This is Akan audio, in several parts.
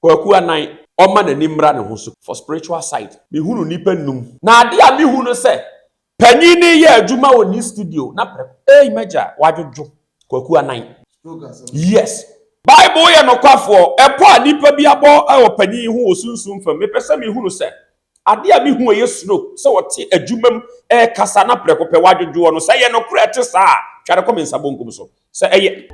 Kwaku Anan, ɔmma n'ani mmra ne ho so for spiritual side. Mehunu nnipa nnum. Na adeɛ a mehu no sɛ, panyin no reyɛ adwuma wɔ ne studio na prɛko, ei m'agya, wadwodwo. Kwaku Anan. Yes. Bible yɛ nokwafoɔ. Ɛpɔ a nnipa bi abɔ wɔ panyin yi ho wɔ sunsum fam. Mepɛ sɛ mehunu sɛ, adeɛ a mehu a ɛyɛ stroke, sɛ ɔte adwuma mu rekasa na prɛko pɛ wadwodwoɔ no, sɛ ɛyɛ nokorɛ ɛte saa a, twa no kɔ me nsa bonkum so. Sɛ ɛyɛ.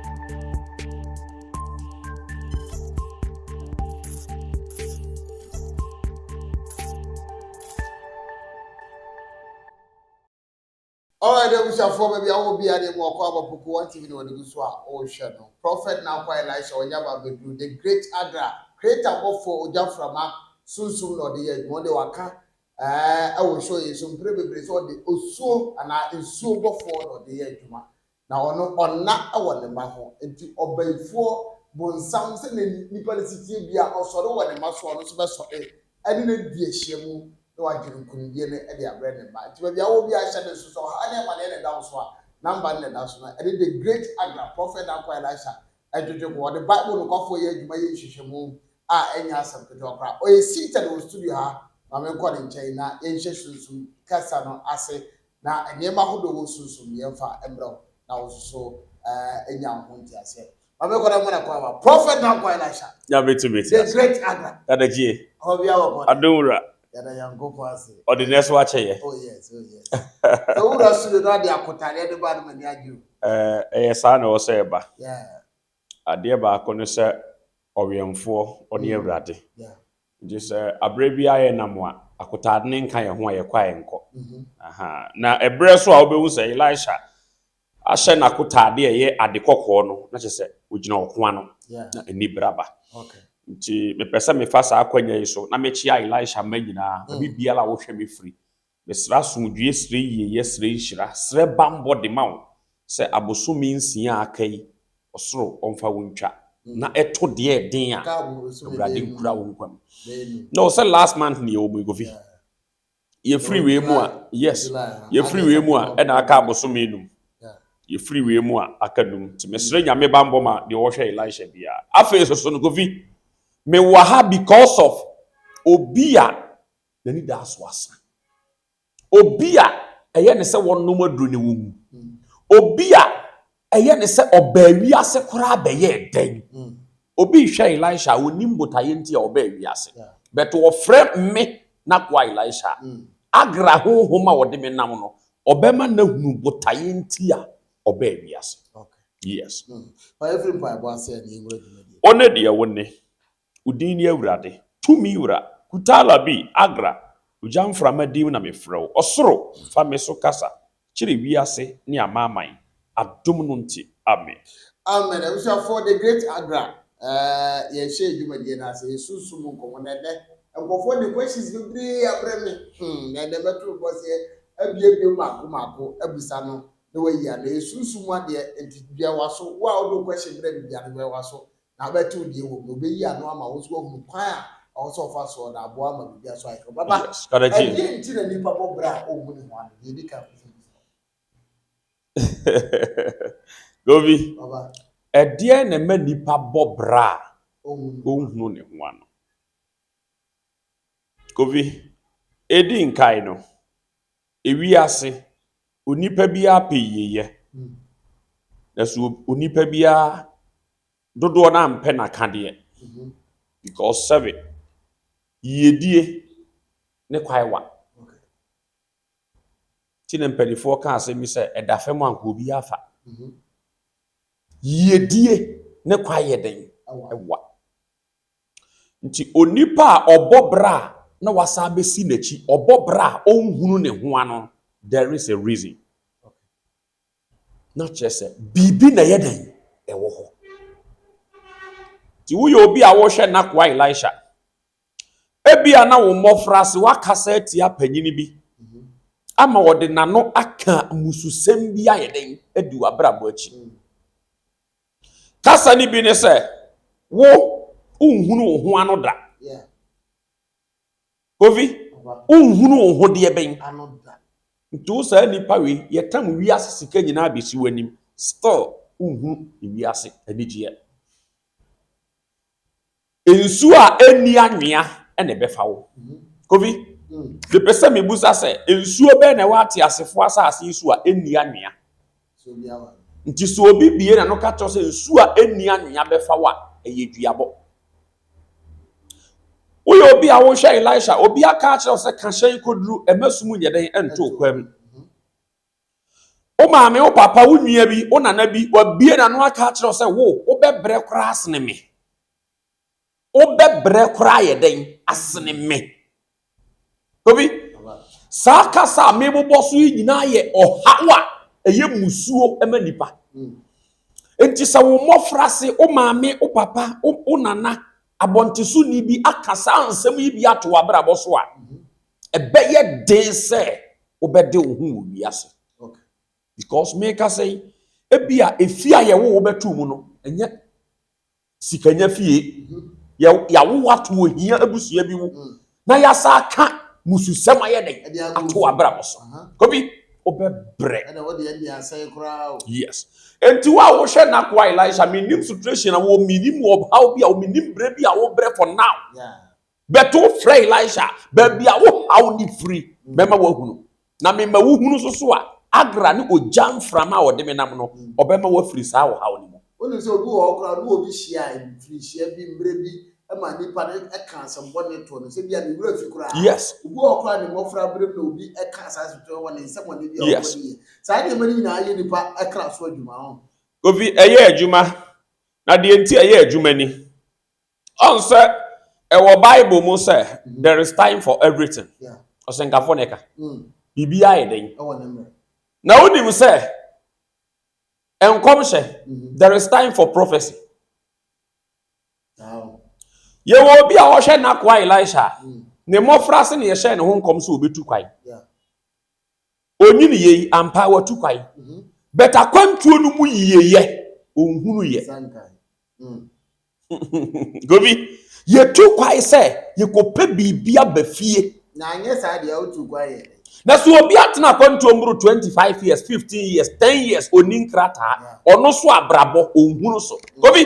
Alright, abusuafoɔ baabi a wɔ biara deɛ mu ɔkɔ abɔpoko wɔn TV na wɔde gu so a ɔrehwɛ no. Prophet Nakwa Elisha ɔnya ba abɛduru the great Agra creator bɔfoɔ ogya frama sunsum na ɔde yɛ adwuma ɔde waka ɛɛ ɛwɔ show yi so mpere bebree sɛ ɔde osuo anaa nsuo bɔfoɔ na ɔde yɛ adwuma. Na ɔno ɔnna wɔ ne mma ho. Enti ɔbayifoɔ bonsam sɛdeɛ nipa no si teɛ biara ɔsɔre wɔ ne mma so a ɔno nso bɛsɔre ɛne no adi ahyiamu na wagye no nkunimdie no de abrɛ ne mma. Nti baabi a wowɔ biara hyɛ no nso sɛ ɔhaw ne amaneɛ na ɛda wo so a number no na ɛda so no ɛne the great Agra Prophet Dankwa Elisha ɛdwodwo ko. Ɔde Bible nokwafoɔ yɛ adwuma yɛ nhwehwɛmu a ɛnyɛ asɛm ketewa koraa. Ɔyɛ seated wɔ studio ha ma menkɔ ne nkyɛn na yɛnhyɛ sunsum kasa no ase Na nneɛma ahodoɔ wɔ sunsum no yɛmfa mbrɛ wo na wo nso so nya wo ho nteaseɛ. Ma me kɔda mwana kɔ aba. Prophet Dankwa Elisha. Nyame tumi te The ase. great Agra. Dada Gyie. Ɔba biara wɔ kɔ. Adom wura. Yɛda Nyankopɔn ase. Ɔde nɛ so akyɛ yɛ. Oh yes, oh yes. Sɛ wowura studio na ɔde akotadeɛ de ba no m'ani agye o. Ɛyɛ saa na ɛwɔ sɛ ɛba. Yeah. Adeɛ baako ne sɛ ɔwɛmfoɔ ɔne Awurade. Yeah. Nti sɛ aberɛ biara yɛnam a, akotaade no nka yɛn ho a, yɛkɔ a yɛnkɔ. Aha. Na ɛberɛ so a wobɛhu sɛ Elisha ahyɛ n'akotaade a ɛyɛ ade kɔkɔɔ no, na kyerɛ sɛ ɔgyina ɔko ano, na anibere aba. Nti mepɛ sɛ mefa saa akwanya yi so na mekyea Elisha mma nyinaa, baabi biara a wohwɛ me firi. Mesrɛ asomdwoeɛ, srɛ yieyɛ, srɛ nhyira, srɛ bammɔ de ma wo sɛ abosome nsia a aka yi, ɔsoro ɔmfa wo ntwa na ɛto deɛ ɛden a, Awurade nkura wo nkwa mu. No, sɛ last month ne yɛwɔ mu yi, Kofi. Yɛfiri wei mu a, yes, yɛfiri wei mu a, ɛna aka abosome num. Yɛfiri wei mu a, aka num. Nti mesrɛ Nyame bammɔ ma deɛ ɔhwɛ Elisha biara. Afei soso no, Kofi, mewɔ ha because of obi a n'ani da so asa. Obi a ɛyɛ ne sɛ wɔnom aduro ne wɔwu. Obi a ɛyɛ ne sɛ ɔbaa wiase koraa bɛyɛɛ dɛn. Obi rehwɛ Elisha a onim botaeɛ nti a ɔbaa wiase. But wɔfrɛ me n'akoa Elisha a, Agra honhom a ɔde me nam no, ɔbɛma no ahunu botaeɛ nti a ɔbaa wiase. Yes. Ɔne deɛ wo ne. Wo din ne Awurade, tumi Wura, Kutala bi, Agra, ogya mframa din na mefrɛ wo. Ɔsoro, fa me so kasa kyerɛ wiase ne amanaman, adom no nti, amen. Amen abusuafoɔ the great Agra eh, yɛhyɛ dwumadie no ase yɛsunsum mu nkɔmmɔ na ɛnɛ nkurɔfoɔ de questions bebree abrɛ me hmm, na ɛnɛ mɛto me bɔseɛ abiebie mu mako mako abisa no na wayi ano yɛsunsum mu adeɛ nti dua waso wo a wode wo question brɛ me bia no dua waso Na wobɛtew deɛ ɛwɔ mu, na ɔbɛyi ano ama wo nso woahunu kwan a ɛwɔ sɛ ɔfa soɔ na aboa ama biribi aso ayɛ kama. Papa, Yes, Kadaji. ɛdeɛn nti na nnipa bɔ bra a ɔmmu ne ho ano? Deɛ ɛdi kan pɛ sɛ bisa. Govi, Papa, ɛdeɛn na ɛma nnipa bɔ bra a ɔnhu ne ho ano. ɔnhunu ne ho ano? Kofi, ɛdi nkae no, ewiase, onipa biara pɛ yieyɛ. Na so onipa biara dodoɔ no ampɛ n'akadeɛ because sɛbe yiedie ne kwae wa. Nti na mpanimfoɔ ka asɛm bi sɛ ɛda fam a nka obi afa. Yiedie ne kwae yɛ den ɛwa. Nti onipa a ɔbɔ bra a na wasa abɛsi n'akyi, ɔbɔ bra a ɔnhunu ne ho ano, there is a reason. Na kyerɛ sɛ biribi na ɛyɛ dɛn ɛwɔ hɔ. Nti woyɛ obi a wohwɛ n'akoa Elisha. Ebia na wo mmɔfraase wakasa atia panyini bi ama ɔde n'ano aka mmususɛm bi ayɛ dɛn adi w'abrabɔ akyi. Kasa no bi ne sɛ wo wonhunu wo ho ano da. Kofi, wonhunu wo ho deɛ bɛn? Nti wo saa nipa wei, yɛtam wiase sika nyinaa bɛsi w'anim, still wonhunu wiase anigyeɛ. Nsuo a ɛnni anwea na ɛbɛfa wo. Kofi, mepɛ sɛ mebusa sɛ, nsuo bɛn na ɛwɔ ateasefoɔ asase yi so a ɛnni anwea? Nti sɛ obi bie n'ano ka kyerɛ sɛ nsuo a ɛnni anwea bɛfa wo a, ɛyɛ duabɔ. Woyɛ obi a wohwɛ Elisha, obi aka akyerɛ wo sɛ ka hyɛn kɔduru, ɛma sum nyɛ dɛn ɛnto kwan mu. Wo maame, wo papa, wo nua bi, wo nana bi, wabue n'ano aka akyerɛ wo sɛ wo, wobɛbrɛ koraa asene me. Wobɛbrɛ koraa yɛ dɛn asene me. Obi, saa kasa a mebobɔ so yi nyinaa yɛ ɔhaw a ɛyɛ musuo ma nipa. Nti sɛ wo mmɔfrase, wo maame, wo papa, wo nana, abɔntesoni bi aka saa nsɛm yi bi ato w'abrabɔ so a, ɛbɛyɛ den sɛ wobɛde wo ho wɔ wiase. Because meka sɛ yi, ebi a efi a yɛwo wo bɛto mu no, ɛnyɛ sikanya fie. Yɛawo wo ato ohia abusua bi mu na yɛasa aka mususɛm ayɛ dɛn ato w'abrabɔ so. Kobi, wobɛbrɛ. Yes. Enti wo a wohwɛ n'akoa Elisha, menim situation a wɔ, menim ɔhaw bi a, menim berɛ bi a wobrɛ for now. Yeah. Bɛto frɛ Elisha, baabi a wo haw ne firi, mɛma woahunu. Na mema wohunu nso so a, agra ne ogya mframa a ɔde me nam no, ɔbɛma woafiri saa ɔhaw no mu. Wonim sɛ obi wɔ hɔ koraa, ɔne obi hyia mfirihyia bi, mmerɛ bi, ma nipa no ka asɛm bɔne to no, sɛ bia ne werɛ fi koraa. Obi wɔ hɔ koraa ne mmɔfra berɛ mu na obi ka saa asɛm to no wɔ ne nsɛmmɔne bi a ɔkɔ ne yɛ. Saa nneɛma no nyinaa yɛ nipa kra so adwuma ho. Kofi, ɛyɛ adwuma, na deɛ nti ɛyɛ adwuma ni. Ɔn sɛ ɛwɔ Bible mu sɛ there is time for everything. Ɔsɛnkafo na ɛka. Biribiara yɛ dɛn? Na wonim sɛ nkɔmhyɛ, there is time for prophecy. Yɛwɔ obi a ɔhwɛ n'akoa Elisha a, ne mmɔfra ase na yɛhyɛɛ ne ho nkɔm sɛ obetu kwan. Onyini yei, ampa watu kwan. But akwantuo no mu yieyɛ, ɔnhunu yɛ. Gobi, yɛtu kwan sɛ yɛkɔpɛ biribi aba fie. Na anyɛ saa deɛ wotu kwan yɛ dɛ. Na sɛ obi atena akwantuo mboro 25 years, 15 years, 10 years, ɔnni nkrataa, ɔno so abrabɔ, ɔnhunu so. Gobi,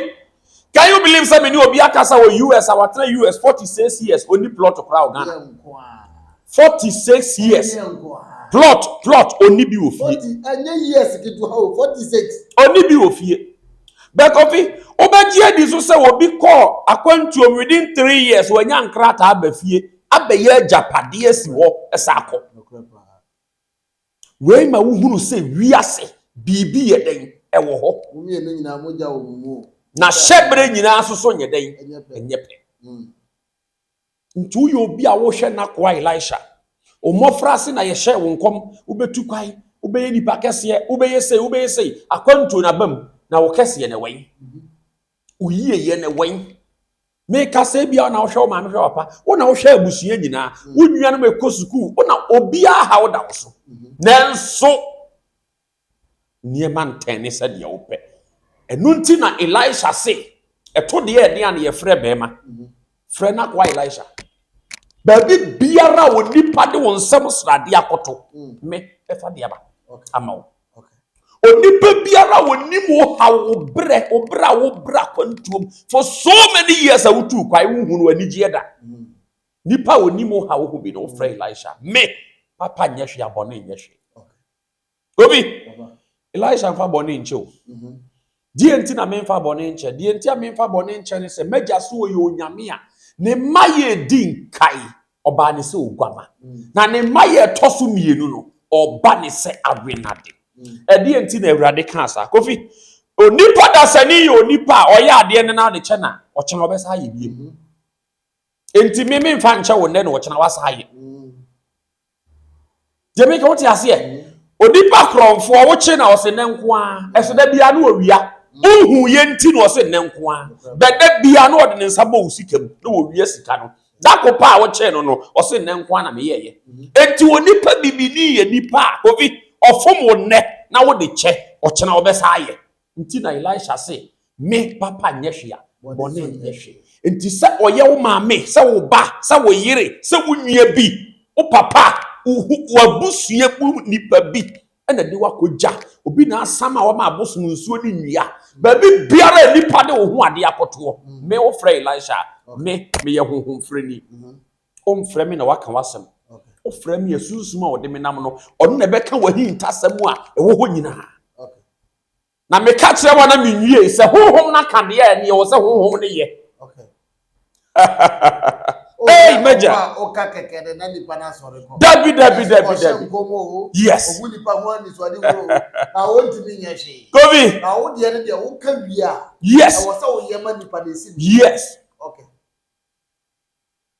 can you believe sɛ me ne obi akasa wɔ US a watena US 46 years, ɔnni plot koraa wɔ Ghana. 46 years. Plot, plot, ɔnni bi wɔ fie. Ɛnyɛ years ketewa o, 46. Ɔnni bi wɔ fie. Bɛ Kofi, wobɛgye adi so sɛ obi kɔɔ akwantuom within 3 years, wanya nkrataa aba fie, abɛyɛ agyapadeɛ asi hɔ, ɛsa akɔ. Wei ma wohunu sɛ wiase biribi yɛ dɛn ɛwɔ hɔ. Mo mmienu nyinaa mogya wɔ mo mu. Na hyɛberɛ nyinaa nso so nyɛ dɛn? Ɛnyɛ pɛ. Nti woyɛ obi a wohwɛ n'akoa Elisha. Wo mmɔfra ase na yɛhyɛɛ wo nkɔm, wobɛtu kwan, wobɛyɛ nipa kɛseɛ, wobɛyɛ sei, wobɛyɛ sei. Akwantuo no aba mu, na wo kɛseɛ no ɛwɛn? Wo yieyɛ no ɛwɛn? Meka sɛ ebia na wohwɛ wo maame, hwɛ papa, wo na wohwɛ abusua nyinaa, wo nuanom ɛkɔ sukuu, wo na obiara haw da wo so. Nanso nneɛma ntɛn ne sɛdeɛ wopɛ. Ɛno nti na Elisha se, ɛto deɛ ɛden a na yɛfrɛ bɛrima. Frɛ n'akoa Elisha. Baabi biara a onipa de wo nsam sradeɛ akɔto, me ɛfa de aba ama wo. Onipa biara a onim wo haw, wo brɛ, wo brɛ a wo brɛ akwantuom for so many years a wotuu kwae, wohunu anigyeɛ da. Nipa a onim wo haw ho bi no, wofrɛ Elisha. Me, papa nyɛ hwee, abɔne nyɛ hwee. Obi, Elisha mfa bɔne nkyɛ o. Deɛ nti na memfa bɔne nkyɛ? Deɛ nti a memfa bɔne nkyɛ ne sɛ, m'agya so ɔyɛ onyame a ne mma yɛ di nkae, ɔbaa ne sɛ oguama. Na ne mma yɛ ɛtɔ so mmienu no, ɔba ne sɛ awenade. Ɛdeɛ nti na Awurade kaa saa? Kofi, onipa dasani yɛ onipa a ɔyɛ adeɛ no na ade kyɛ na ɔkyena ɔbɛsa ayɛ biem. Enti me memfa nkyɛ wo nnɛ na ɔkyena wasa ayɛ. Deɛ meka wote aseɛ? Onipa korɔmfoɔ wokye na ɔse nnɛ nko ara, ɛso da biara na ɔwia. Wohu yɛ nti na ɔse nnɛ nko ara. Bɛda biara na ɔde ne nsa bɔ wo sika mu na wɔwia sika no. Da ko pa a wokyee no no, ɔse nnɛ nko ara na meyɛɛyɛ. Enti onipa bibini yɛ nipa a, Kofi, ɔfom wo nnɛ na wode kyɛ, ɔkyena ɔbɛsa ayɛ. Nti na Elisha se, Me papa nyɛ hwee a, bɔne nyɛ hwee. Nti sɛ ɔyɛ wo maame, sɛ wo ba, sɛ wo yere, sɛ wo nua bi, wo papa, w'abusua mu nipa bi ɛna de wakɔgya obi na asam a wama abosom nsuo ne nnua. Baabi biara a nipa de wo ho adeɛ akɔtoɔ, me wofrɛ Elisha a, me meyɛ honhomfrɛni. Womfrɛ me na waka w'asɛm. Wofrɛ me a, sunsum a ɔde me nam no, ɔno na ɛbɛka w'ahintasɛm a ɛwɔ hɔ nyinaa. Na meka kyerɛ wa na menwie sɛ honhom no aka deɛ a, ɛneɛ wɔ sɛ honhom no yɛ. Hey, Major. Oka kɛkɛ de na nipa na sɔre kɔ. Dabi, dabi, dabi, dabi. Nkɔmɔ o. Yes. Ogu nipa ho anisoade wo o. Na wɔntumi nyɛ hwee. Kofi. Na wo deɛ no deɛ, woka wie a, ɛwɔ sɛ woyɛ ma nipa de esi.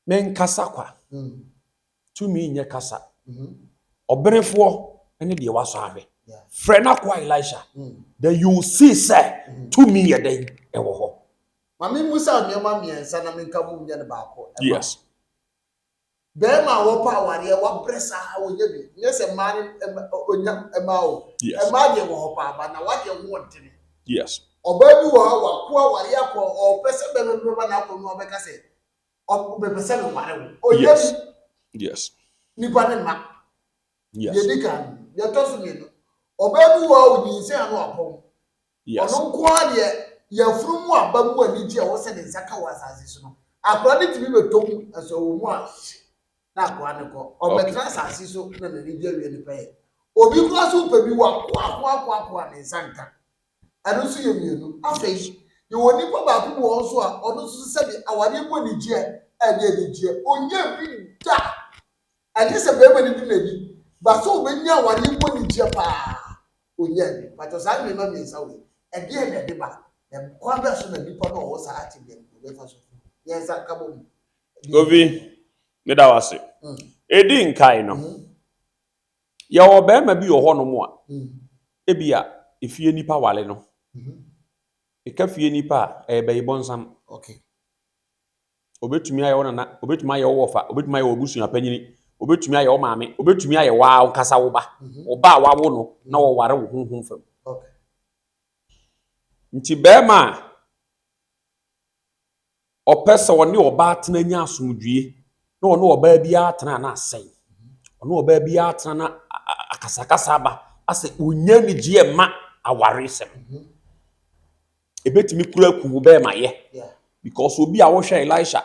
Menkasa kwa. Tumi nyɛ kasa. Ɔberefoɔ ne deɛ wasɔ ahwɛ. Frɛ no akoa Elisha. Then you will see sɛ tumi yɛ dɛn ɛwɔ hɔ. Maame, musa nneɛma mmiɛnsa na menka mu nyɛ no baako. Yes. Bɛrima a wɔpɛ awareɛ, wabrɛ saa, wɔnyɛ bi. Nyɛ sɛ mmaa no onya mmaa o. Mmaa deɛ wɔ hɔ paa ba na wadeɛ ho ɔdene. Ɔbaa bi wɔ hɔ a wako awareɛ akɔ, ɔpɛ sɛ bɛrima bi bɛba n'akɔ no, ɔbɛka sɛ ɔbɛpɛ sɛ meware wo. Ɔnyɛ bi. Nipa ne mma. Deɛ di kan, deɛ ɛtɔ so mmienu, ɔbaa bi wɔ hɔ a onyinsɛn ano apɔn. Ɔno nko ara deɛ, yɛfunu mu aba mu anigye a ɛwɔ sɛ ne nsa ka wɔ asase so no, akwadaa no tumi bɛtɔ mu ɛsɛ wɔ mu a na akwadaa no kɔ ɔbɛtena asase so na n'ani gye awie ne pɛyɛ. Obi kura so pɛ bi wɔ ako ako ako ako a ne nsa nka. Ɛno nso yɛ mmienu. Afei yɛwɔ nipa baako bi wɔ hɔ nso a ɔno nso sɛbi awareɛ mu anigyeɛ ɛnyɛ anigyeɛ, onye bi da. Ɛnyɛ sɛ bɛrima no di n'ani ba sɛ obɛnya awareɛ mu anigyeɛ paa, onye bi pàtó. Saa nneɛma mmiɛnsa wei, ɛdeɛ na ɛde ba na kwan bɛ so na nipa no a ɔwɔ saa ate bi no ɔbɛfa so yɛnsa nka bɔ mu? Kofi, meda wo ase. Ɛdi nkae no, yɛwɔ barima bi wɔ hɔnom a ebi a efie nipa wale no. Ɛka fie nipa a, ɛyɛ bɛyi bɔnsam. Obetumi ayɛ wo nana, obetumi ayɛ wo wɔfa, obetumi ayɛ wo abusua panyini, obetumi ayɛ wo maame, obetumi ayɛ wo ankasa wo ba. Wo ba a wawo no na wɔware wo honhom fam. Nti bɛrima a ɔpɛ sɛ ɔne ɔbaa tena nya asomdwie na ɔne ɔbaa biara tena na asɛe, ɔne ɔbaa biara tena na akasakasa aba asɛ onya anigyeɛ ma awaresɛm, ebetumi kura ku wo bɛrima yɛ because obi a wɔhwɛ Elisha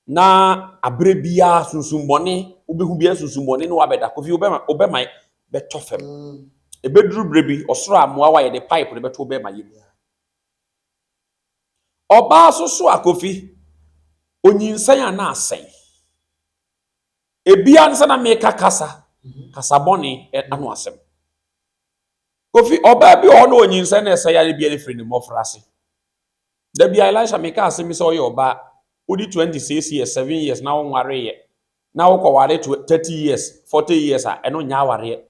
na abere biara sunsumbɔne, wobɛhu biara sunsumbɔne na wabɛda. Kofi, wobɛma bɛtɔ fam. Ebɛduru berɛ bi, ɔsoro amoa wa yɛde pipe no bɛto wobɛrima yɛ mu. Ɔbaa so so a, Kofi, onyinsɛn a na asɛe ebia nsa na meka kasa kasa bɔne ano asɛm. Kofi, ɔbaa bi wɔ hɔ na onyinsɛn na ɛsɛ yare bia no firi ne mmɔfra ase. Da bia Elisha meka asɛm bi sɛ ɔyɛ ɔbaa wodi 26 years, 7 years na wonwareyɛ na wokɔware 30 years, 40 years a, ɛno nyɛ awareɛ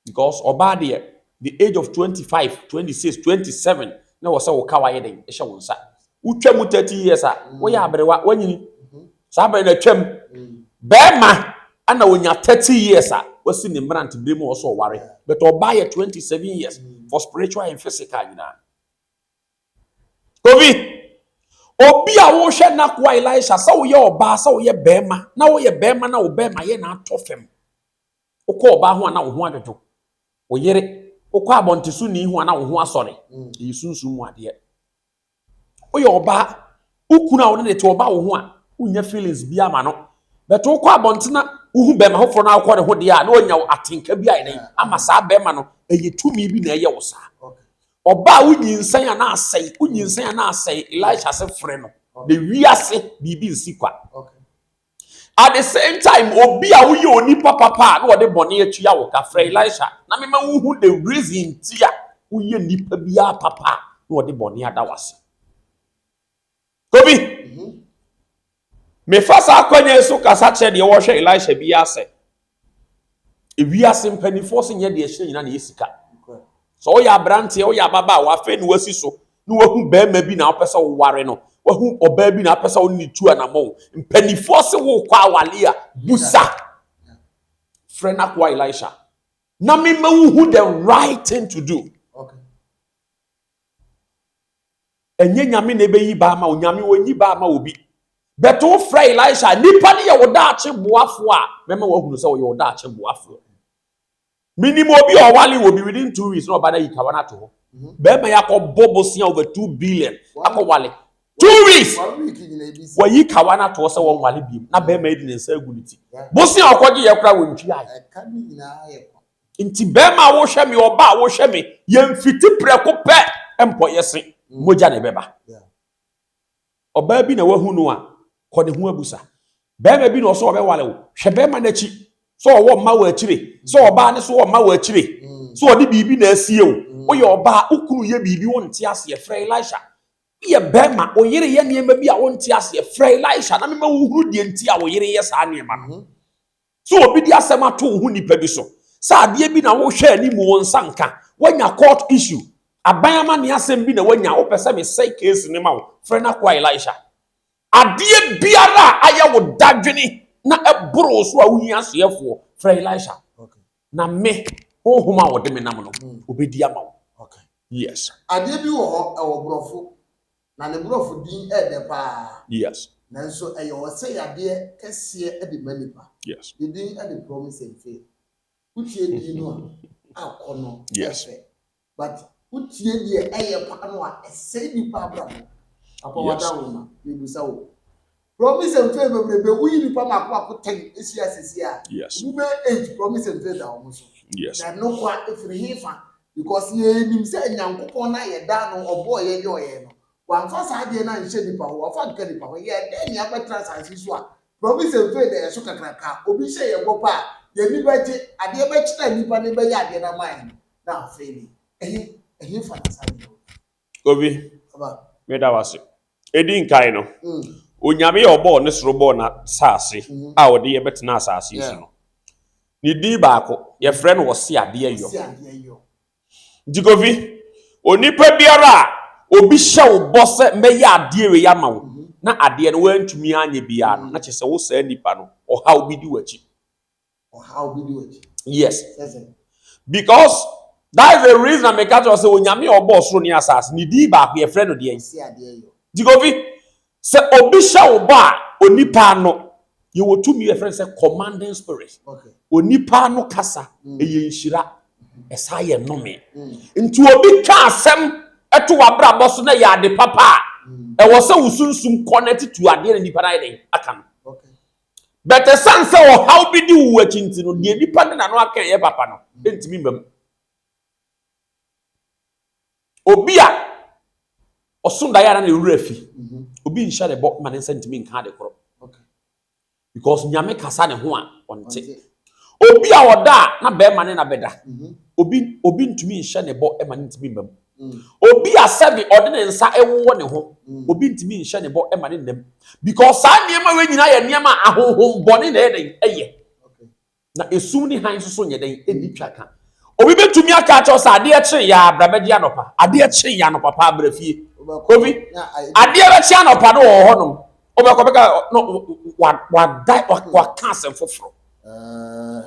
because ɔbaa deɛ, the age of 25, 26, 27 na wɔ sɛ wo ka wayɛ den ɛhyɛ wo nsa. Wotwa mu 30 years a, woyɛ aberewa, wanyini. Saa bɛrɛ na twam. Bɛrima ana onya 30 years a, wasi ne mmerante bere mu a ɔsɛ ɔware, but ɔbaa yɛ 27 years for spiritual and physical nyinaa. Kofi, obi a wohwɛ n'akoa Elisha, sɛ woyɛ ɔbaa, sɛ woyɛ bɛrima na woyɛ bɛrima na wo bɛrima yɛ na atɔ fam, wokɔ ɔbaa ho a na wo ho adwodwo, wo yere wokɔ abɔnteso ni ho a na wo ho asɔre. Ɛyɛ sunsum mu adeɛ. Woyɛ ɔbaa, wo kunu a wone ne te, ɔba wo ho a wonya feelings bi ama no, bɛtɛ wokɔ abɔnten na wohu bɛrima foforɔ na wokɔ ne ho deɛ a, na wanya wo atenka bi ayɛ dɛn ama saa bɛrima no. Ɛyɛ tumi bi na ɛyɛ wo saa. Ɔbaa, wonyinsɛn a na asɛe, wonyinsɛn a na asɛe, Elisha se frɛ no na wiase biribi nsi kwa. At the same time, obi a woyɛ onipa papa a na wɔde bɔne atua wo ka, frɛ Elisha na mema wohu the reason ti a woyɛ nipa biara papa a na wɔde bɔne ada wase. Kobi, mefa saa akwannya yi so kasa kyerɛ deɛ wɔhwɛ Elisha bi asɛ ewiase mpanimfoɔ sɛ nyɛ deɛ ɛhyɛ nyina na ɛyɛ sika. Sɛ woyɛ aberanteɛ, woyɛ ababaawa, afei na wasi so na wahu bɛrima bi na wopɛ sɛ woware no, wahu ɔbaa bi na wopɛ sɛ wo ne tu anammɔn, mpanimfoɔ se wokɔ awale a, busa, frɛ n'akoa Elisha na mema wohu the right thing to do. Ɛnyɛ Nyame na ɛbɛyi baa ma wo. Nyame wɔnyi baa ma obi. Bɛto wo frɛ Elisha, nipa no yɛ wo daakye boafoɔ a, mɛma woahunu sɛ wɔyɛ wo daakye boafoɔ. Menim obi a ɔwale wɔ bi, within 2 weeks na ɔba no ayi kawa no ato hɔ. Bɛrima yi akɔbɔ bosea over 2 billion akɔwale 2 weeks. One week nyina ebi si. Wɔyi kawa no atoɔ sɛ wɔnwale biom na bɛrima yi de ne nsa agu ne ti. Bosea a ɔkɔgye yɛ koraa wɔntwi ayɛ. Ɛka ne nyinaa yɛ kwa. Nti bɛrima a wohwɛ me, ɔba a wohwɛ me, yɛmfiti prɛko pɛ mpɔ yɛse mogya ne bɛba. Ɔbaa bi na wahu no a, kɔ ne ho abusa. Bɛrima bi na ɔsɛ ɔbɛwale wo, hwɛ bɛrima n'akyi sɛ ɔwɔ mma wɔ akyire, sɛ ɔbaa ne so wɔ mma wɔ akyire, sɛ ɔde biribi na asie o. Woyɛ ɔbaa, wo kunu yɛ biribi wonte aseɛ, frɛ Elisha. Woyɛ bɛrima, wo yere yɛ nneɛma bi a wonte aseɛ, frɛ Elisha na mema wohunu deɛ nti a wo yere yɛ saa nneɛma no. Sɛ obi de asɛm ato wo ho nipa bi so sɛ adeɛ bi na wohwɛ anim wo nsa nka, woanya court issue, aban ama ne asɛm bi na woanya, wopɛ sɛ mesɛe case ne ma wo, frɛ no akoa Elisha. Adeɛ biara a ayɛ wo dadwene na ɛboro wo so a wohia asoɛfoɔ, frɛ Elisha. Na me honhom a wɔde me nam no obɛdi ama wo. Yes. Adeɛ bi wɔ hɔ, ɛwɔ borɔfo na ne borɔfo din ɛɛdɛ paa. Nanso ɛyɛ ɔsɛ yadeɛ kɛseɛ de ma nipa. Ne din ɛde promise and fail. Wotie din no a, akɔ no ɛfɛ, but wotie deɛ ɛyɛ pa no a, ɛsɛe nipa abrabɔ. Apɔwada wo ma mebusa wo, promise and fail bebrebe, woyi nipa mako mako 10 esi asesi a, mu bɛ eight promise and fail da wɔn so. Na ɛno kwa efiri he fa? Because yɛnim sɛ Nyankopɔn na yɛda no ɔbɔɔ yɛ yɛ ɔyɛ no, wamfa saa adeɛ no anhyɛ nipa hɔ, wafa nka nipa hɔ. Yɛ dɛn nea bɛtena asase so a promise and fail da yɛ so kakraka? Obi hyɛ yɛ bɔ pa a, yɛni bɛgye, adeɛ bɛkyerɛ nipa ne bɛyɛ adeɛ no ama yɛn no na afei ni ɛhe ɛhe fa na saa adeɛ no? Obi. Aba. Meda wase. Ɛdi nkae no, Onyame yɛ ɔbɔɔ ne soro bɔɔ na saase a ɔde yɛbɛtena asase yi so no, ne din baako yɛfrɛ no ɔse adeɛ yɔ. Si adeɛ yɔ. Nti Kofi, onipa biara a obi hyɛ wo bɔ sɛ mɛyɛ adeɛ wei ama wo na adeɛ no woantumi anyɛ biara no, na kyerɛ sɛ wo saa nipa no, ɔhaw bi di w'akyi. Ɔhaw bi di w'akyi? Yes. Sɛsɛ. Because that is the reason na meka kyerɛ wo sɛ Onyame a ɔbɔɔ soro ne asase, ne din baako yɛfrɛ no deɛn? Si adeɛ yɔ. Nti Kofi, sɛ obi hyɛ wo bɔ a, onipa no yɛwɔ tumi yɛfrɛ no sɛ commanding spirit. Onipa no kasa ɛyɛ nhyira, ɛsa yɛ nnome. Nti obi ka asɛm ɛto w'abrabɔ so na ɛyɛ ade papa a, ɛwɔ sɛ wo sunsum connect to adeɛ na nipa no ayɛ dɛn aka no. But ɛsiane sɛ ɔhaw bi di wo akyi nti no, deɛ nipa de n'ano aka ɛyɛ papa no ɛntumi mma mu. Obi a ɔso daeɛ a na ne werɛ afi, obi nhyɛ ne bɔ ma ne nsa ntumi nka ade korɔ because Nyame kasa ne ho a ɔnte. Obi a ɔda a na bɛrima ne na bɛda, obi ntumi nhyɛ ne bɔ ma ne ntumi mma mu. Obi a sɛbi ɔde ne nsa ɛwowɔ ne ho, obi ntumi nhyɛ ne bɔ ma ne nnam because saa nneɛma wei nyinaa yɛ nneɛma a ahohom bɔne na ɛyɛ dɛn ɛyɛ. Na esum ne han nso so nyɛ dɛn ɛdi twa ka. Obi bɛtumi aka akyɛw sɛ adeɛ kye yɛ abra bɛgye anɔpa, adeɛ kye yɛ anɔpa paa abra fie. Obi adeɛ bɛkye anɔpa no wɔ hɔnom, wobɛkɔ bɛka no wada waka asɛm foforɔ.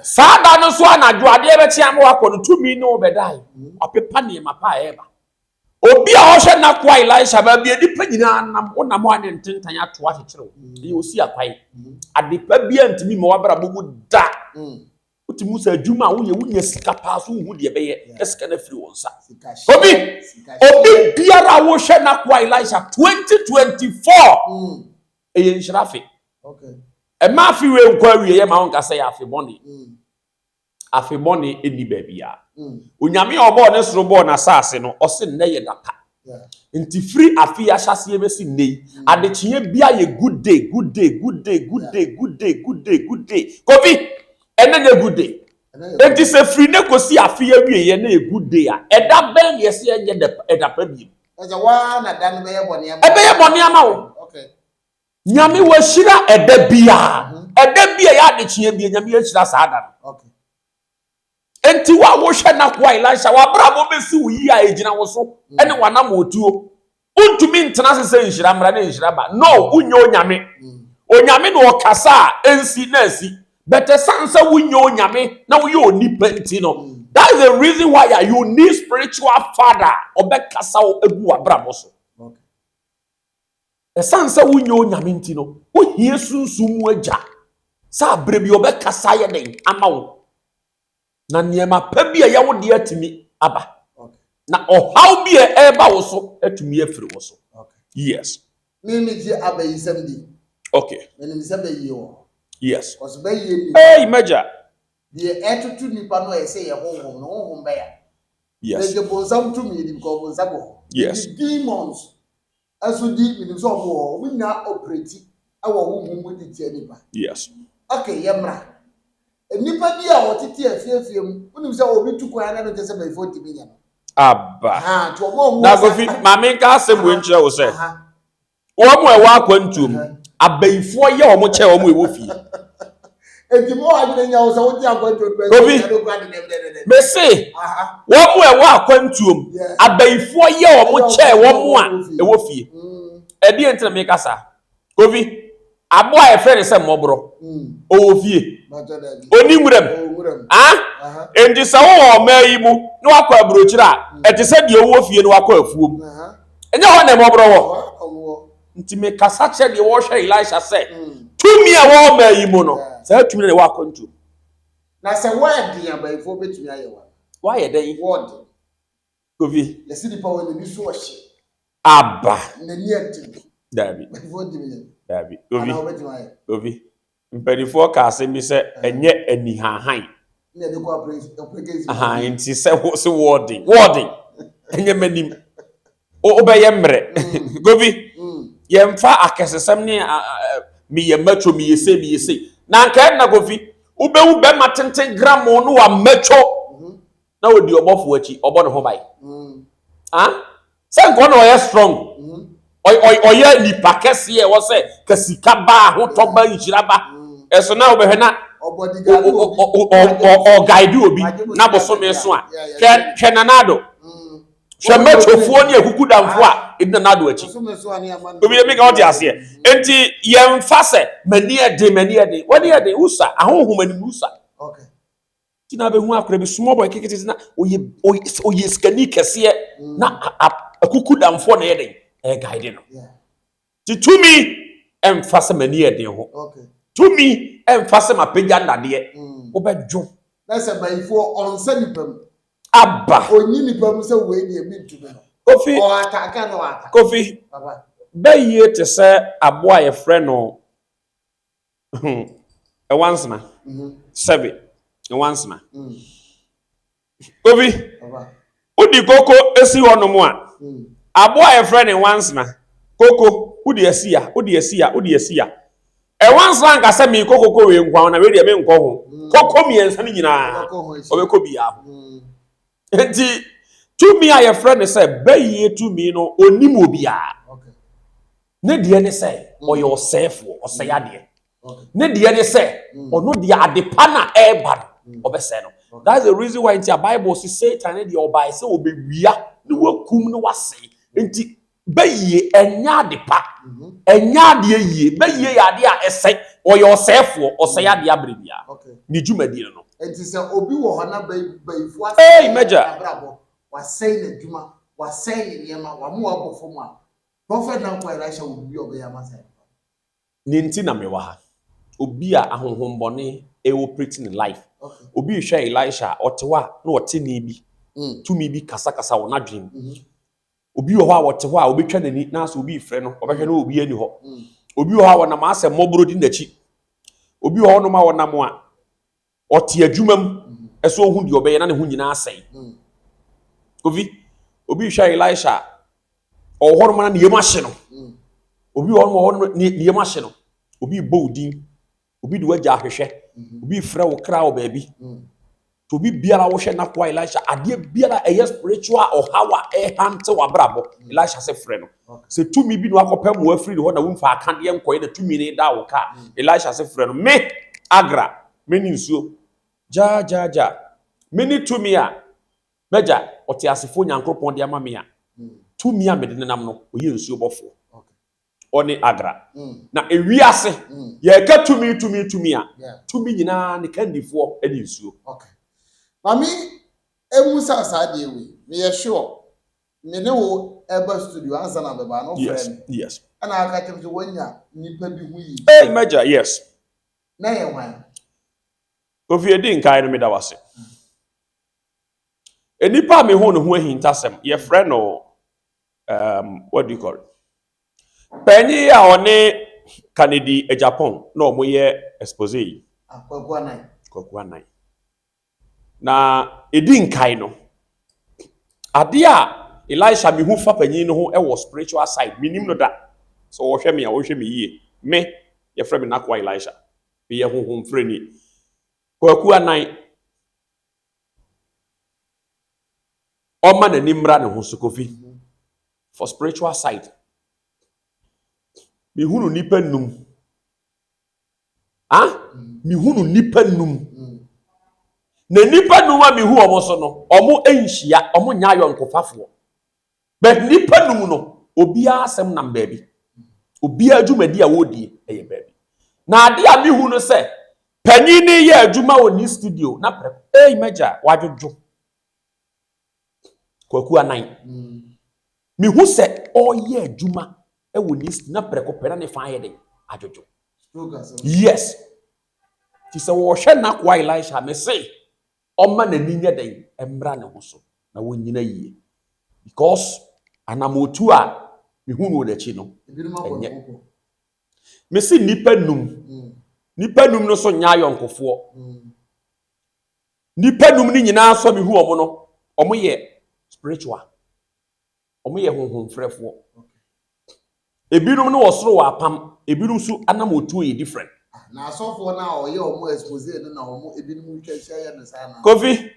Saa da no nso anadwo adeɛ bɛkye ama wakɔ no, tumi ne wobɛdae ɔpepa nneɛma pa a ɛreba. Obi a ɔhwɛ n'akoa Elisha, baabi a nipa nyinaa nam, wonam hɔ a ne ntentan ato akyekyere wo, ɛyɛ osi akwae. Ade pa bi a ntumi ma wabrabɔ mu da. Wotumi sɛ adwuma a woyɛ, wonya sika paa so, wohu deɛ ɛbɛyɛ na sika no afiri wɔn nsa. Obi biara a wohwɛ n'akoa Elisha, 2024 ɛyɛ nhyira afe. Ɛma afe wei nkɔ awie yɛ ma wo nka sɛ yɛ afe bɔne. Afe bɔne ɛnni baabi a Onyame a ɔbɔɔ ne soro bɔɔ n'asase no, ɔse nnɛ yɛ da pa. Nti firi afe yi ahyɛseɛ bɛsi nnɛ yi, adekyeɛ bia yɛ good day, good day, good day, good day, good day, good day, good day. Kofi, ɛnɛ nyɛ good day? Nti sɛ firi ne kɔsi afe yi awieɛ na yɛ good day a, ɛda bɛn na yɛsɛ yɛnyɛ ɛda pa biem? Ɛsɛ waa na da no bɛyɛ bɔne ama. Ɛbɛyɛ bɔne ama wo. Nyame wahyira ɛda biara. Ɛda bi a ɛyɛ adekyeɛ bia, Nyame ahyira saa da no. Enti wo a wohwɛ n'akoa Elisha, w'abrabɔ bɛsi wo yie a, ɛgyina wo so ɛne w'anam otuo. Wontumi ntena ase sɛ nhyira mmara ne nhyira ba no. Wonyɛ Onyame. Onyame na ɔkasa a ɛnsi na asi. But ɛsiane sɛ wonyɛ Onyame na woyɛ onipa nti no, that is the reason why you need spiritual father ɔbɛkasa wo agu w'abrabɔ so. Ɛsiane sɛ wonyɛ Onyame nti no, wohia sunsum mu agya sɛ aberɛ bi ɔbɛkasa yɛ den ama wo na nneɛma pa bi a ɛyɛ wo deɛ atumi aba. Na ɔhaw bi a ɛreba wo so atumi afiri wo so. Yes. Me me gye abayisɛm di. Okay. Menim sɛ bɛyie wɔ hɔ. Yes. Kɔso bɛyie ni. Hey, Major. Deɛ ɛtoto nipa no ɛsɛ yɛ honhom no honhom bɛya. Yes. Megye bonsam tumi di because bonsam wɔ hɔ. Yes. Megye demons ɛso di menim sɛ ɔmo wɔ hɔ. Ɔmo nyinaa operate ɛwɔ honhom mu de tia nipa. Yes. Okay, yɛmmra. Nnipa bi a wɔtete afiefie mu, wonim sɛ obi tu kwan na no kyɛ sɛ bɛyifoɔ ntumi nyɛ no. Aba. Aha, nti wɔn a wɔn Na Kofi, maame nka asɛm wei nkyerɛ wo sɛ, wɔn a ɛwɔ akwantuo mu, abayifoɔ yɛ wɔn kyɛ wɔn a ɛwɔ fie. Eti mo adwene nya wo sɛ wote akwantuo mu Kofi, mese wɔn a ɛwɔ akwantuo mu, abayifoɔ yɛ wɔn kyɛ wɔn a ɛwɔ fie. Ɛdeɛ nti na meka saa. Kofi, aboa a yɛfrɛ no sɛ mmɔborɔ, ɔwɔ fie, ɔni nwuram. Ah? Enti sɛ wowɔ ɔman yi mu na wakɔ aburokyire a, ɛte sɛ deɛ ɔwɔ fie na wakɔ afuom. Ɛnyɛ hɔ na mmɔborɔ wɔ. Nti mekasa kyerɛ deɛ wɔhwɛ Elisha sɛ, tumi a ɛwɔ ɔman yi mu no, saa tumi no na ɛwɔ akwantuo. Na sɛ wɔyɛ den abayifoɔ bɛtumi ayɛ wa? Wɔayɛ dɛn? Wɔɔden. Kofi. Yɛsi nipa wɔ n'ani so ɔhye. Aba. N'ani ɛden. Daabi. Mpanimfoɔ ntumi nyɛ. Daabi. Kofi. Anaa wɔbɛtumi ayɛ. Kofi. Mpanimfoɔ ka asɛm bi sɛ ɛnyɛ anihanhan. Ne yɛde kɔ apere. Ahan nti sɛ wo se wɔɔden wɔɔden ɛnyɛ m'anim wobɛyɛ mmerɛ. Kofi. Yɛmfa akɛsesɛm ne meyɛ mɛtwo meyɛ sei meyɛ sei na nka ɛnna Kofi wobɛwu bɛma tenten gramo no wa mɛtwo. Na ɔdi ɔbɔfoɔ akyi ɔbɔ ne ho ban sɛ nkɔ na ɔyɛ strong ɔyɛ nipa kɛseɛ ɛwɔ sɛ ka sika ba ahotɔ ba nhyira ba ɛso na wobɛhwɛ na ɔguide obi na bosome so a hwɛ nanado hwɛ mɛtwofoɔ ne akukudamfoɔ a ɛdi nanado akyi obi yɛ mi ka ɔte aseɛ nti yɛmfa sɛ m'ani ɛden m'ani ɛden w'ani ɛden wusa ahonhom anim wusa. Ti na abɛhu akora bi small boy kekete na ɔyɛ ɔyɛ sikani kɛseɛ na akuku damfoɔ na ɛyɛ den ɛyɛ guide no. Ti tumi ɛmfa sɛ m'ani yɛ den ho. Tumi ɛmfa sɛ m'apagya nnadeɛ. Wobɛdwo. Na sɛ bayifoɔ ɔnsɛ nipa mu. Aba. Ɔnyi nipa mu sɛ wei deɛ mi ntumi no. Kofi. Ɔataka na ɔataka. Kofi. Bɛyie te sɛ aboa a yɛfrɛ no ɛwansena sɛbe ɛwansena obi wodi koko esi hɔnom a aboa a yɛfrɛ no ɛwansena koko wodi asi ya wodi asi ya wodi asi ya ɛwansena nka sɛ meekɔ koko wei nkwa na wei deɛ menkɔ ho koko mmiɛnsa no nyinaa ɔbɛkɔ biara ho nti tumi a yɛfrɛ no sɛ bɛyie tumi no onim obiara. Ne deɛ ne sɛ ɔyɛ ɔsɛefoɔ, ɔsɛe adeɛ. Ne deɛ ne sɛ ɔno deɛ ade pa na ɛreba no ɔbɛsɛe no. That's the reason why nti a Bible si Satan ne deɛ ɔbae sɛ ɔbɛwia ne wakum ne wasɛe. Nti bɛyie ɛnyɛ ade pa, ɛnyɛ adeɛ yie. Bɛyie yɛ adeɛ a ɛsɛe, ɔyɛ ɔsɛefoɔ, ɔsɛe adeɛ abere biara. Ne dwumadie no no. Nti sɛ obi wɔ hɔ na bayifoɔ asɛe n'abrabɔ, wasɛe n'adwuma, wasɛe ne nneɛma, wama wabɔ fam a, Prophet Nankwa Elisha wɔ biribi a ɔbɛyɛ ama saa nipa no. Ne nti na mewɔ ha. Obi a ahonhommɔne operate ne life. Obi rehwɛ Elisha a, ɔte hɔ a na ɔte nne bi, tumi bi kasakasa wɔ n'adwene mu. Obi wɔ hɔ a ɔte hɔ a obetwa n'ani na asɛ obi refrɛ no, ɔbɛhwɛ na obi ani hɔ. Obi wɔ hɔ a wɔnam asɛ mmɔborɔ di n'akyi. Obi wɔ hɔnom a wɔnam a ɔte adwuma mu ɛsɛ ohu deɛ ɔbɛyɛ na ne ho nyinaa asɛe. Kofi, obi hwɛ Elisha a ɔwɔ hɔnom na ne yam ahye no. Obi wɔ hɔnom ɔwɔ hɔnom ne yam ahye no. Obi bɔ wo din, obi de wagya ahwehwɛ, obi frɛ wo kra wɔ baabi. To obi biara wohwɛ n'akoa Elisha, adeɛ biara ɛyɛ spiritual ɔhaw a ɛhante w'abrabɔ, Elisha sɛ frɛ no. Sɛ tumi bi na wakɔpɛ mmoa firi ne hɔ na womfa akadeɛ nkɔyɛ na tumi no da wo ka, Elisha sɛ frɛ no. Me, Agra, me ne nsuo. Gya, gya, gya. Me ne tumi a m'agya ɔteasefoɔ Nyankoropɔn de ama me a, tumi a mede nenam no, ɔyɛ nsuo bɔfoɔ. Ɔne Agra. Na ewiase, yɛreka tumi, tumi, tumi a, tumi nyinaa ne kandifoɔ ne nsuo. Okay. Mame emu sa saa deɛ wei, meyɛ sure me ne wo ɛba studio ansa na bɛba no frɛ me. Yes. Ɛna aka kyerɛ me sɛ wanya nipa bi ho yie. Hey, Major, yes. Na yɛ hwan? Kofi, edi nkae no meda wase. Nnipa a mehu ne ho ahintasɛm, yɛfrɛ no what do you call it? Panyin a ɔne Kennedy Agyapong na wɔyɛ expose yi. Kwaku Anan. Kwaku Anan. Na ɛdi nkae no, adeɛ a Elisha mehu fa panyin no ho wɔ spiritual side, menim no da. Sɛ wɔhwɛ me a, wɔhwɛ me yie. Me, yɛfrɛ me Nakoa Elisha. Meyɛ honhomfrɛni. Kwaku Anan, ɔma n'ani mmra ne ho so, Kofi. For spiritual side, mehunu nnipa num. Ah, mehunu nnipa num. Na nnipa num a mehu wɔn so no, wɔn nhyia, wɔn nyɛ ayɔnkofafoɔ. But nnipa num no, obiara asɛm nam baabi. Obiara dwumadi a wɔredie ɛyɛ baabi. Na adeɛ a mehu no sɛ, panyin no yɛ adwuma wɔ ne studio na prɛko, ei mɛgya, wadwodwo. Kwaku Anan. Mehu sɛ ɔreyɛ adwuma wɔ ne studio na prɛko pɛ na ne fa ayɛ den adwodwo. Yes. Ti sɛ wɔhwɛ n'akoa Elisha, me se ɔma n'ani nyɛ den mmra ne ho so na wɔnyina yie. Because anamotu a mehu no wɔ n'akyi no, ɛnyɛ. Me se nnipa num. Nnipa num no so nyɛ ayɔnkofoɔ. Nnipa num no nyinaa so a mehu wɔn no, wɔn yɛ spiritual. Wɔn yɛ honhomfrɛfoɔ. Ebinom no wɔ soro wɔ apam, ebinom nso anamotuo yɛ different. Na asɔfoɔ no a ɔyɛ wɔn expose no na wɔn ebinom twa ahyia yɛ no saa na. Kofi,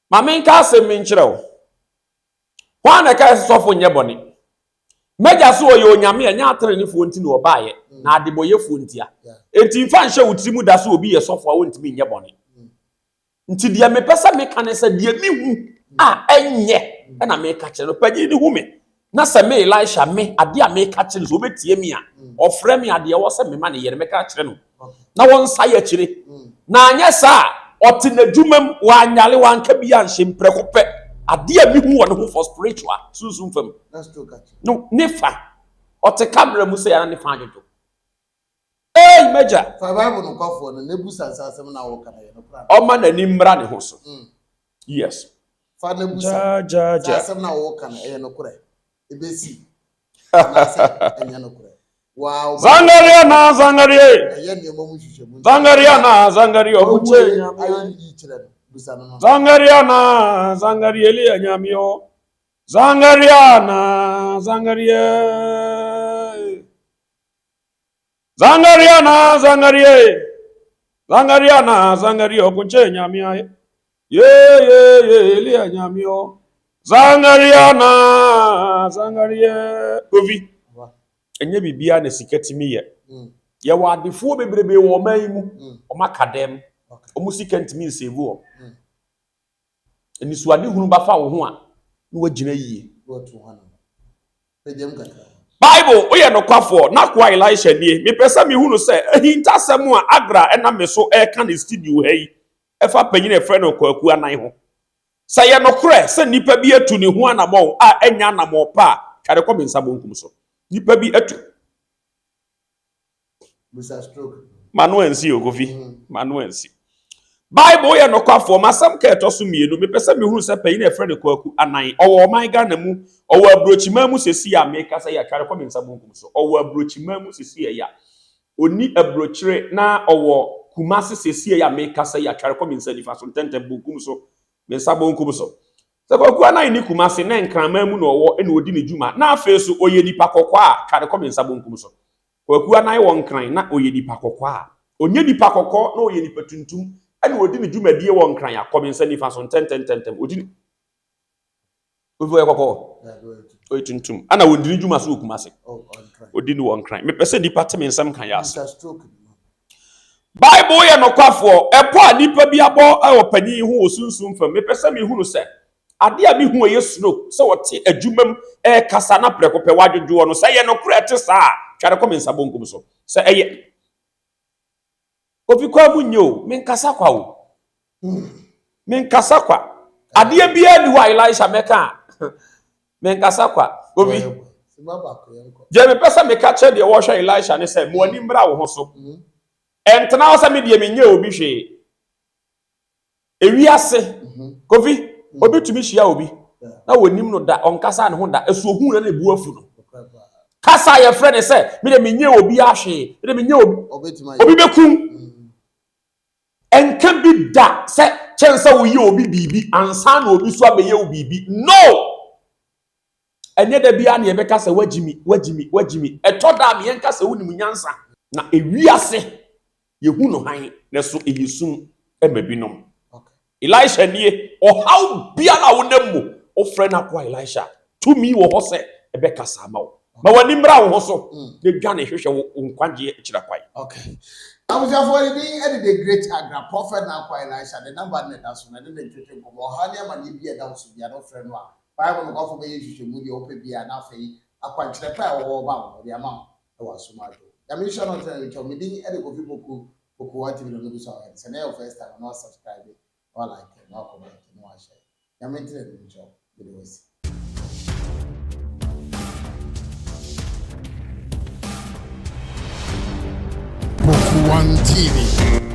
ma menka asɛm mi nkyerɛ wo. Hwan na ɛka sɛ sɔfo nyɛ bɔne? Mɛgya so ɔyɛ onyame a ɛnyɛ atenenefoɔ nti na ɔbaeɛ, na adebɔyɛfoɔ ntia. Enti mfa nhyɛ wo tiri mu da sɛ obi yɛ sɔfo a ɔntumi nyɛ bɔne. Nti deɛ mepɛ sɛ meka ne sɛ deɛ mehu a ɛnyɛ ɛna meka kyerɛ no. Panyin no hu me na sɛ me Elisha me adeɛ a meka kyerɛ no sɛ ɔbɛtie me a, ɔfrɛ me adeɛ ɛwɔ sɛ mema ne yɛ no mɛka kyerɛ no na wɔnsa yɛ akyire. Na anyɛ saa a, ɔte n'adwuma mu, wanyare, wanka bi anhyɛ mprɛko pɛ. Adeɛ a mehu wɔ ne ho for spiritual, sunsum fam no, ne fa ɔte camera mu sɛ yɛn ne fa adwodwo. Ei, m'agya! Fa Bible nokwafoɔ no na ebusa nsa asɛm na wɔka na yɛ nokorɛ. Ɔma n'ani mmra ne ho so. Yes. Fa na busa. Ja, ja, ja. Asɛm na wɔka no ɛyɛ nokorɛ. Ebesi. Anaasɛ ɛnyɛ nokorɛ. Wow. Zangaria na zangarie. Ɛyɛ nneɛma mu nhwehwɛmu. Zangaria na zangarie ɔbuche nyame. Ayɛ yi kyerɛ no. Busa no no. Zangaria na zangarie li nyame o. Zangaria na zangarie. Zangaria na zangarie. Zangaria na zangarie okunche nyame aye. Ye ye ye li nyame o. Zangaria na zangarie. Kofi. Ɛnyɛ biribiara na sika tumi yɛ. Yɛwɔ adefoɔ bebrebe wɔ ɔman yi mu. Wɔn aka dɛm. Wɔn sika ntumi nsave wɔn. Anisoadehunu ba fa wo ho a, na wagyina yie. Bible, woyɛ nokwafoɔ, n'akoa Elisha nie. Mepɛ sɛ mehunu sɛ ahintasɛm a Agra ɛnam me so ɛreka ne studio ha yi ɛfa panyin a ɛfrɛ no Kwaku Anan ho. Sɛ yɛ nokorɛ sɛ nnipa bi atu ne ho anammɔn a ɛnyɛ anammɔn pa a, tware kɔ me nsa bonkum so. Nnipa bi atu. Mano ansi o, Kofi. Mano ansi. Bible yɛ nokwafoɔ. Masɛm ka ɛtɔ so mmienu. Mepɛ sɛ mehunu sɛ panyin a ɛfrɛ no Kwaku Anan, ɔwɔ ɔman Ghana mu, ɔwɔ aburokyiman mu sɛsi a meka sɛ yɛatware kɔ me nsa bonkum so. Ɔwɔ aburokyiman mu sɛsi a ɔni aburokyire na ɔwɔ Kumase sɛsi a meka sɛ yɛatware kɔ me nsa nifa so ntɛntɛm bonkum so, me nsa bonkum so. Sɛ Kwaku Anan ni Kumase na Nkraman mu na ɔwɔ na ɔdi ne dwuma na afei so ɔyɛ nipa kɔkɔɔ a, tware kɔ me nsa bonkum so. Kwaku Anan wɔ Nkran na ɔyɛ nipa kɔkɔɔ a, ɔnyɛ nipa kɔkɔɔ na ɔyɛ nipa tuntum ɛna ɔdi ne dwumadie wɔ Nkran a, kɔ me nsa nifa so ntɛntɛntɛntɛm. Ɔdi ne Obi ɔyɛ kɔkɔɔ, ɔyɛ tuntum, ɛna ɔdi ne dwuma so wɔ Kumase. Ɔdi ne wɔ Nkran. Mepɛ sɛ nipa te me nsɛm ka yɛ ase. Bible yɛ nokwafoɔ. Ɛpɔ a nipa bi abɔ wɔ panyin ho wɔ sunsum fam. Mepɛ sɛ mehunu sɛ adeɛ a mehu ɛyɛ snow sɛ ɔte adwuma mu ɛrekasa na prɛko pɛ wadwodwoɔ no, sɛ ɛyɛ nokorɛ ɛte saa a, tware kɔ me nsa bonkum so. Sɛ ɛyɛ Kofi kwa mu nyɛ o, menkasa kwa o. Menkasa kwa. Adeɛ biara ni hɔ a Elisha mɛka a, menkasa kwa. Kofi, deɛ mepɛ sɛ meka kyerɛ deɛ wɔhwɛ Elisha ne sɛ, mo ani mmra wo ho so. Ɛntena hɔ sɛ me deɛ menyɛ obi hwee. Ewiase, Kofi, Obi tumi hyia obi na wɔnim no da, ɔnkasa ne ho da, ɛso ohuu na ne bu afu no. Kasa a yɛfrɛ ne sɛ, me de menyɛ obi ahwee, me de menyɛ obi. Obi bɛkum. Ɛnka bi da sɛ kyɛn sɛ woyɛ obi biribi ansa na obi so abɛyɛ wo biribi. No! Ɛnyɛ da biara na yɛbɛka sɛ wagyi mi, wagyi mi, wagyi mi. Ɛtɔ da a yɛnka sɛ wonim nyansa. Na ewiase yɛhu no hann, na so ɛyɛ sum ma binom. Elisha nie, ɔhaw biara a wonam mu, wofrɛ no akoa Elisha, tumi wɔ hɔ sɛ ɛbɛkasa ama wo. Ma w'ani mmra wo ho so na dwane hwehwɛ wo nkwagyeɛ akyira kwan. Okay. Abusuafoɔ ne din de The Great Agra, Prophet Nakwa Elisha, ne number no na ɛda so no, ɛne no ntwetwe nkɔmmɔ. Ɔhaw ne amanneɛ bi a ɛda wo so biara no, wofrɛ no a, Bible nokwafo bɛyɛ nhwehwɛmu deɛ wopɛ biara na afei akwankyerɛ pa a ɛwɔ hɔ ba wo no, ɔde ama wo wɔ asom adwo. Nyame nhyira no ɔntena ne nkyɛn. Me din de Kofi Poku, Poku One TV na ɔno gu so a ɔyɛ no. Sɛ ɛnɛ yɛ wo first time a, na wasubscribe, na walike, na wacomment, na wahyɛ. Nyame ntena ne nkyɛn. Mede wo asi. Poku One TV.